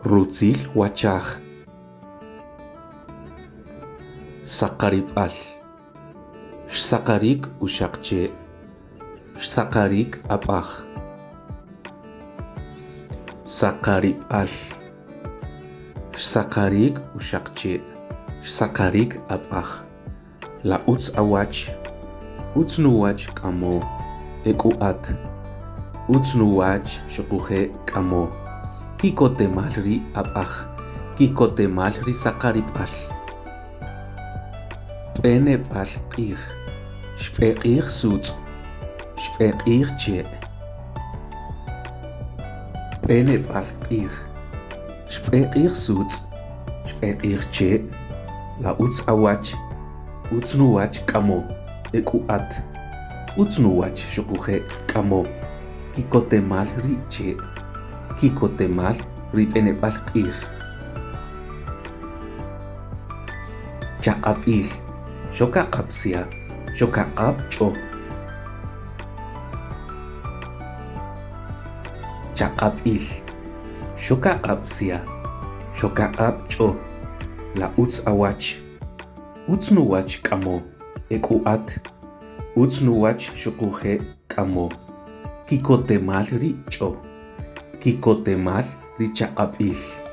Rutzil wachaj. Saqarib'al. Xsaqarik uxaq che'. Xsaqarik ab'aj. Saqarib'al. Xsaqarik uxaq che'. Xsaqarik ab'aj. La utz awach? Utz nuwach k'amo. E k'u at? Utz nuwach xuquje' k'amo. Ki'kotemal ri ab'aj. Ki'kotemal ri saqarib'al. B'eneb'al q'ij. Xb'e q'ij sutz'. Xb'e q'ij che'. B'eneb'al q'ij. Xb'e q'ij sutz'. Xb'e q'ij che'. La utz awach? Utz nuwach k'amo. E k'u at? Utz nuwach xuquje' k'amo. Ki'kotemal ri che'. Ki'kotemal ri b'eneb'al q'ij. Chaq'ab'il. Xokaq'ab' sya. Xokaq'ab' ch'o. Chaq'ab'il. Xokaq'ab' sya. Xokaq'ab' ch'o. La utz awach? Utz nuwach k'amo. E k'u at? Utz nuwach xuquje' k'amo. Ki'kotemal ri ch'o. Ki'kotemal ri chaq'ab'il.